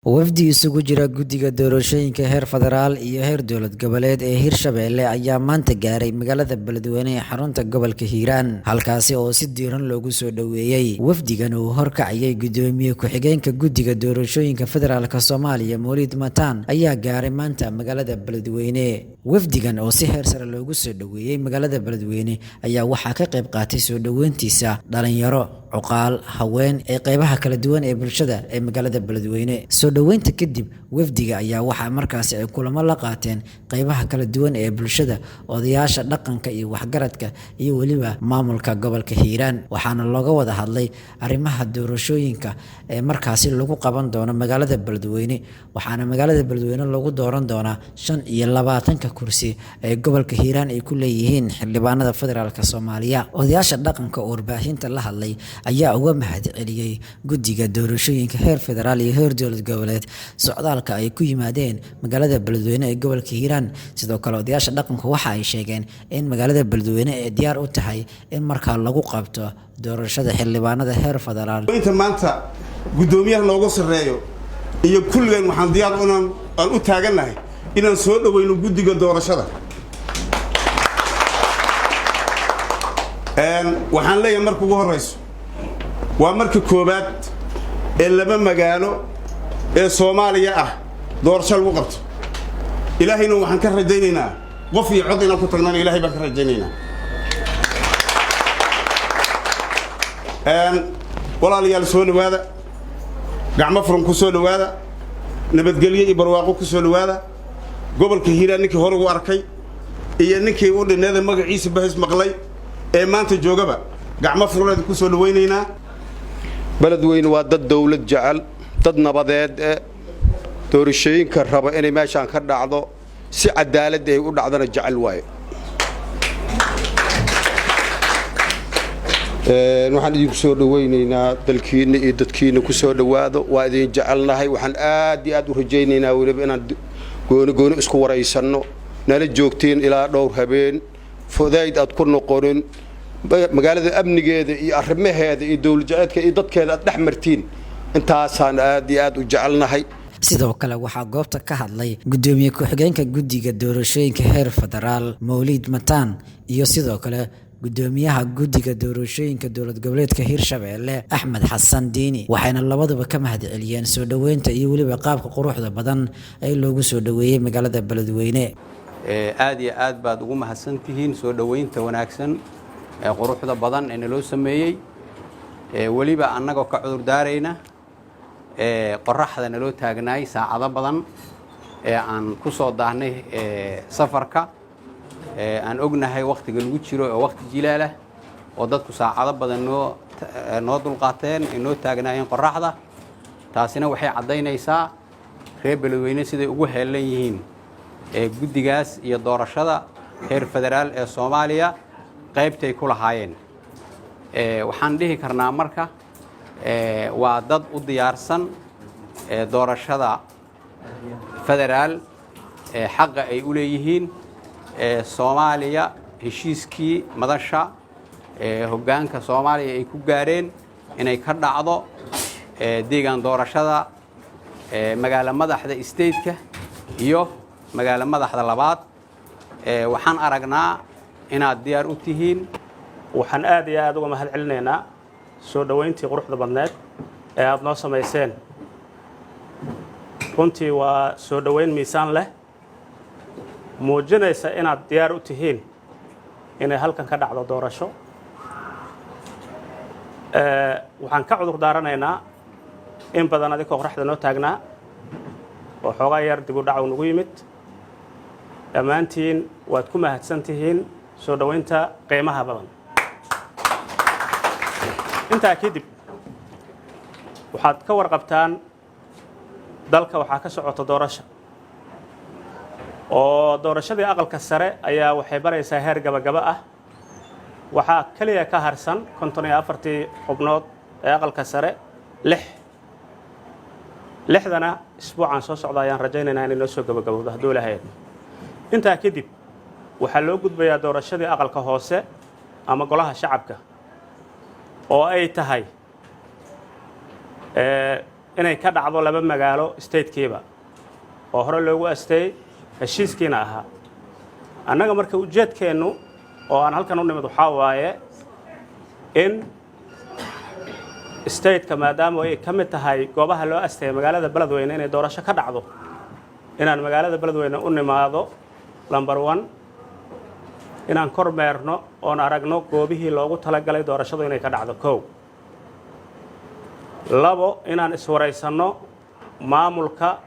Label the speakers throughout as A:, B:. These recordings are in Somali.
A: Wafdi isugu jira guddiga doorashooyinka heer federaal iyo heer dowlad goboleed ee Hirshabelle ayaa maanta gaaray magaalada Beledweyne ee xarunta gobolka Hiiraan, halkaasi oo si diiran loogu soo dhoweeyey. Wafdigan uu horkacayay gudoomiye ku-xigeenka guddiga doorashooyinka federaalka Soomaaliya, Mowlid Mataan, ayaa gaaray maanta magaalada Beledweyne. Wafdigan oo si heer sare loogu soo dhoweeyey magaalada Beledweyne ayaa waxaa ka qayb qaatay soo dhoweyntiisa dhalinyaro, cuqaal, haween ee qeybaha kala duwan ee bulshada ee magaalada Beledweyne. Soo dhoweynta kadib, wafdiga ayaa waxaa markaasi ay kulamo la qaateen qeybaha kala duwan ee bulshada, odayaasha dhaqanka iyo waxgaradka, iyo weliba maamulka gobolka Hiiraan, waxaana looga wada hadlay arrimaha doorashooyinka ee markaasi lagu qaban doono magaalada Beledweyne. Waxaana magaalada Beledweyne lagu dooran doonaa 25-ka kursi ee gobolka Hiiraan ay ku leeyihiin xildhibaanada federaalk Soomaaliya. Odayaasha dhaqanka oo warbaahinta la hadlay ayaa uga mahad celiyey guddiga doorashooyinka heer federaal iyo heer dowlad goboleed socdaalka ay ku yimaadeen magaalada Beledweyne ee gobolka Hiiraan. Sidoo kale, odayaasha dhaqanku waxa ay sheegeen in magaalada Beledweyne ay diyaar u tahay in markaa lagu qabto doorashada xildhibaanada heer federaal.
B: Inta maanta guddoomiyaha noogu sarreeyo iyo kulligeen waxaan diyaar unaan aan u taagannahay inaan soo dhoweyno guddiga doorashada. Waxaan leeyahay, marka ugu horrayso, waa marka koowaad ee laba magaalo ee Soomaaliya ah doorasho lagu qabto. Ilaahayna waxaan ka rajaynaynaa qof iyo cod inaan ku tagnana, Ilahay baan ka rajaynaynaa. Walaalayaal, soo dhowaada, gacmo furan ku soo dhowaada, nabadgelyo iyo barwaaqo ku soo dhowaada. Gobolka Hiiraan ninkii hore ugu arkay iyo ninkii u dhineeda magaciisa bahis maqlay ee maanta joogaba, gacmo furan ku soo dhawaynaynaa.
C: Beledweyne waa dad dawlad jecel, dad nabadeed e doorashooyinka raba inay meeshaan ka dhacdo, si cadaalad ay u dhacdana jecel waaye. Waxaan idinku soo dhawaynaynaa dalkiinna iyo dadkiinna ku soo dhowaado. Waa idin jecelnahay. Waxaan aad iyo aad u rajaynaynaa weliba inaan gooni gooni isku waraysanno, nala joogtiin ilaa dhowr habeen, fudayd aad ku noqonin magaalada, amnigeeda iyo arrimaheeda iyo dowlad jeceedka iyo dadkeeda aad dhex martiin. Intaasaan aad iyo aad u jecelnahay.
A: Sidoo kale, waxaa goobta ka hadlay gudoomiye ku-xigeenka guddiga doorashooyinka heer federaal, Mowlid Mataan, iyo sidoo kale gudoomiyaha guddiga doorashooyinka dowlad goboleedka Hirshabelle, Axmed Xasan Diini, waxayna labaduba ka mahad celiyeen soo dhoweynta iyo weliba qaabka quruxda badan ee loogu soo dhoweeyey magaalada Beledweyne.
D: Aad iyo aad baad ugu mahadsan tihiin soo dhoweynta wanaagsan ee quruxda badan ee naloo sameeyey, weliba annagoo ka cudur daarayna qoraxda naloo taagnaay saacado badan ee aan ku soo daahnay safarka. Aan ognahay wakhtiga lagu jiro oo wakhti jilaalah oo dadku saacado badan noo dulqaateen ay noo taagnaayeen qoraxda. Taasina waxay caddaynaysaa reer Beledweyne siday ugu heellan yihiin guddigaas iyo doorashada heer federaal ee Soomaaliya qaybtay ku lahaayeen. Waxaan dhihi karnaa marka waa dad u diyaarsan doorashada federaal xaqa ay u leeyihiin Soomaaliya, heshiiskii madasha hoggaanka Soomaaliya ay ku gaareen inay ka dhacdo deegaan doorashada magaalo madaxda stateka iyo magaalo madaxda labaad. Waxaan aragnaa inaad diyaar u tihiin.
E: Waxaan aad iyo aad uga mahad celinaynaa soo dhoweyntii quruxda badneed ee aada noo samayseen. Runtii waa soo dhoweyn miisaan leh, muujinaysa inaad diyaar u tihiin inay halkan ka dhacdo doorasho. Waxaan ka cudur daaranaynaa in badan adinkoo qoraxda noo taagnaa oo xoogaa yar dib u dhac uu nagu yimid. Dhammaantiin waad ku mahadsan tihiin soo dhoweynta qiimaha badan. Intaa kadib, waxaad ka warqabtaan dalka waxaa ka socota doorasho, oo doorashadii Aqalka Sare ayaa waxay baraysaa heer gabagaba ah. Waxaa keliya ka harsan 54-tii xubnood ee Aqalka Sare lix. Lixdana isbuucaan soo socda ayaan rajaynaynaa inay noo soo gabagabowdo, hadduu Ilaahay idmo. Intaa kadib waxaa loo gudbayaa doorashadii Aqalka Hoose ama Golaha Shacabka, oo ay tahay Inay ka dhacdo laba magaalo statekiiba oo hore loogu asteeyey, heshiiskiina ahaa. Annaga marka ujeedkeennu oo aan halkan u nimid waxaa waaye in stateka, maadaama ay ka mid tahay goobaha loo asteeyay magaalada Beledweyne inay doorasho ka dhacdo, inaan magaalada Beledweyne u nimaado, number one, inaan kormeerno oon aragno goobihii loogu talagalay doorashadu inay ka dhacdo, kow. Labo, inaan iswaraysanno maamulka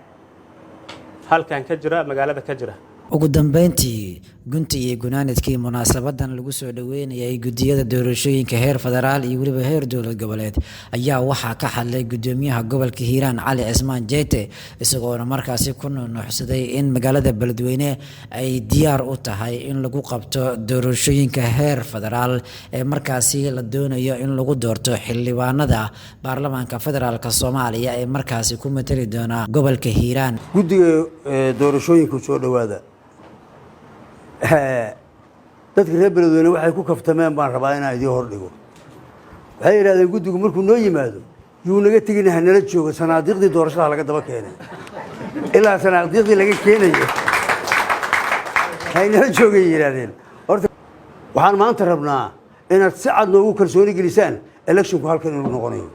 E: halkan ka jira, magaalada ka jira.
A: Ugu dambeyntii, gunta iyo gunaanadkii munaasabadan lagu soo dhaweynayay guddiyada doorashooyinka heer federaal iyo weliba heer dowlad goboleed ayaa waxaa ka hadlay gudoomiyaha gobolka Hiiraan, Cali Cismaan Jeyte, isagoona markaasi ku nuunuuxsaday in magaalada Beledweyne ay diyaar u tahay in lagu qabto doorashooyinka heer federaal ee markaasi la doonayo in lagu doorto xildhibaanada baarlamaanka federaalka Soomaaliya ee markaasi ku matali doona gobolka Hiiraan.
F: Guddiga doorashooyinka, soo dhowaada. Dadka reer Beledweyne waxay ku kaftameen baan rabaa inaan idiin hordhigo. Waxay yidhahdeen, guddigu markuu noo yimaado yuu naga tegina, hanala joogo, sanaadiiqdii doorashada laga daba keenay, ilaa sanaadiiqdii laga keenayo haynala joogay yidhahdeen. Horta waxaan maanta rabnaa inaad si cad noogu kalsooni gelisaan electionku halkan inuu noqonayo.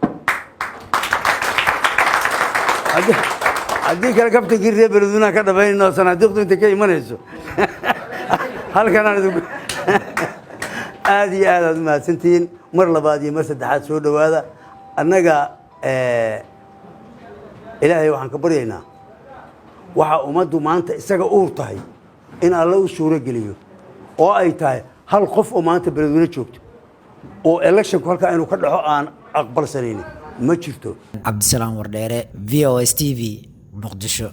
F: Haddii kale kaftankii reer Beledweynaha ka dhabaynayno, sanaadiiqdu intay ka imanayso halkanaan idinku. Aad iyo aad aad u mahadsantihiin. Mar labaad iyo mar saddexaad soo dhowaada. Annaga Ilaahay waxaan ka baryaynaa waxa ummaddu maanta isaga uur tahay in Alle u suuro geliyo, oo ay tahay hal qof oo maanta Beledweyne joogto oo electionku halkaa inuu ka dhaco aan aqbalsanayn ma jirto.
A: Cabdisalaam Wardheere, VOS TV, Muqdisho.